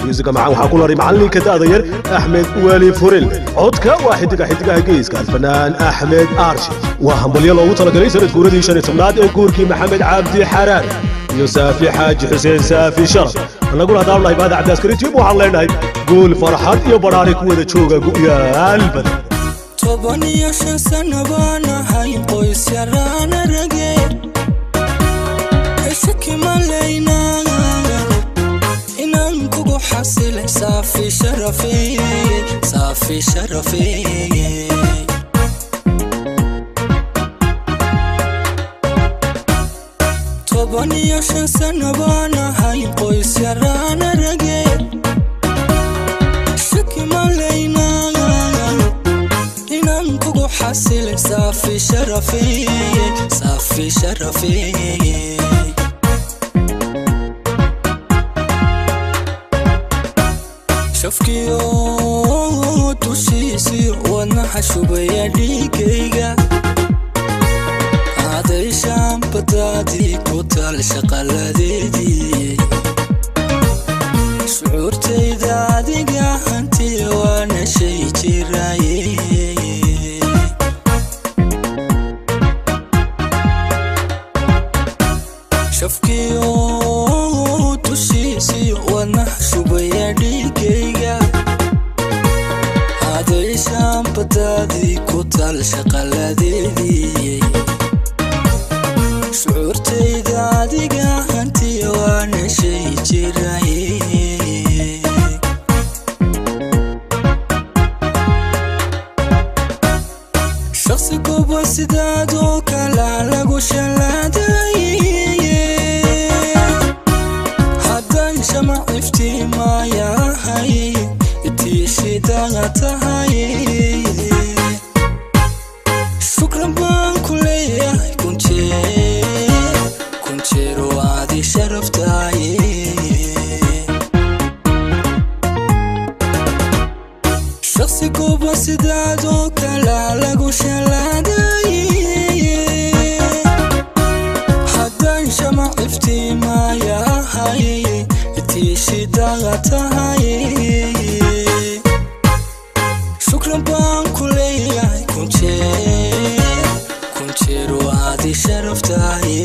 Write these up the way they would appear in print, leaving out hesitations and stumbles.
Muusiga macaan waxaa ku laray macalinka da'da yar Axmed Weli Furil. Codka waa xidiga xidigaha geeska, alfanaan Axmed Arshe. Waa hambalyo loogu talagalay sanad guuradii 15aad ee guurkii Maxamed Cabdi Xaraare iyo Saafi Xaaji Xuseen, Saafi Sharaf. Annaguna haddaan nahay baada Cabdiaskari Tube, waxaan leenahay guul, farxad iyo badhaari ku wada jooga gu'yaal badan. 15 sano baan ahay, qoys yaraana rage shaki malayna inaan kugu xasilay, Saafi Sharafe, Saafi Sharafe. 15 sano baan ahay, qoys yaraana rage shaki malayna inaan kugu xasilay, Saafi Sharafe, Saafi Sharafe. Shafkiyo dushiisiyo wadnaha shubaya dhiigayga, aaday shaambadaadii ku taal shaqaladeedii. Shucuurtayda adiga hantiya, waana shay jiraaye. Shafkiyo dushiisiyo wadnaha shubaya dhiigayga, aaday shaambadaadii ku taal shaqaladeedii. Shucuurtayda adiga hantiya, waana shay jiraaye. Shaqsi kuba sidaadoo kala lagu shalaadaye, haddaan shamac iftiimayahay, itiishidaa tahay. Shukran baan ku leeyahay kunjeer, kunjeero aadi sharaftaye. Shaqsi kuba sidaadoo kala lagu shalaadaye, haddaan shamac iftiimayahay, itiishidaa tahay. Shukran baan ku leeyahay kunjeer, kunjeero aadi sharaftaye.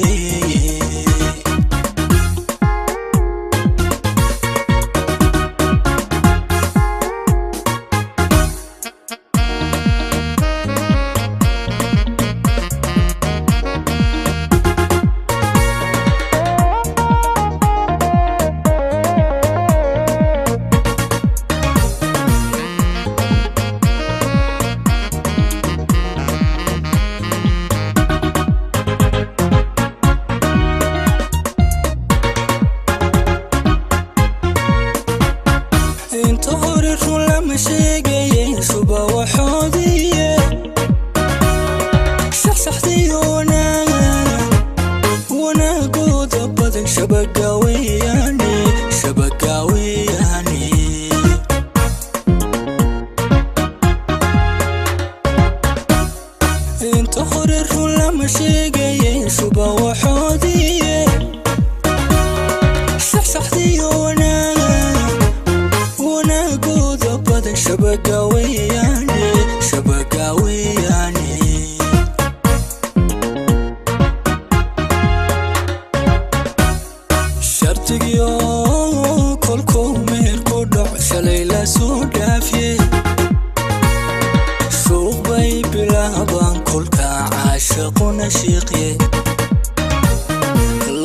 Inta hore run lama sheegaye, shuba waxoodiye saxsaxdiyo wanaag, wanaagooda badan shabaga weeyaane, shabaga weeyaane. Inta hore run lama sheegaye, shuba waxoodiye saxsaxdiyo wanaag, wanaagooda badan shabaga weeyaane, shabaga weeyaane. Shartigiyo kolkuu meher ku dhaco, shalay la soo dhaafiye, suuq bay bilaabaan kolka caashaquna shiiqye.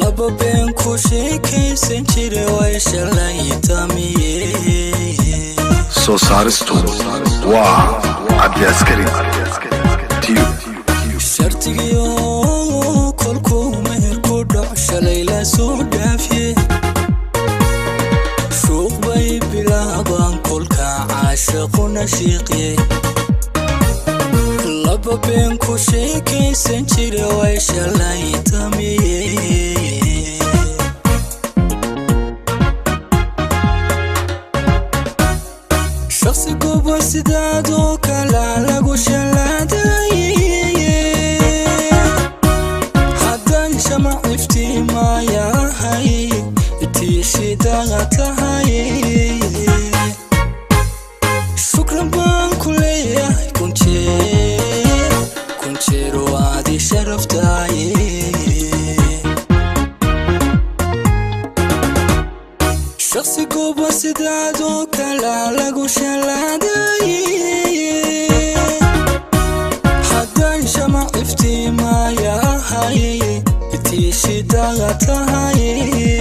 Laba been ku sheekaysan jire way shalay tamiye. Soo saaristu waa Cabdi Askari Tube. Shartigiyo kolkuu meher ku dhaco, shalay la soo dhaafiye, suuq bay bilaabaan kolka caashaquna shiiqye. Laba been ku sheekaysan jire way shalay tamiye. Shaqsi kuba sidaadoo kala lagu shalaadaye, haddaan shamac iftiimayahay, itiishidaa tahay. Shaqsi gooba sidaadoo kala lagu shalaaday. Haddaan shamac iftiimaya ahay, intii shidaga tahay.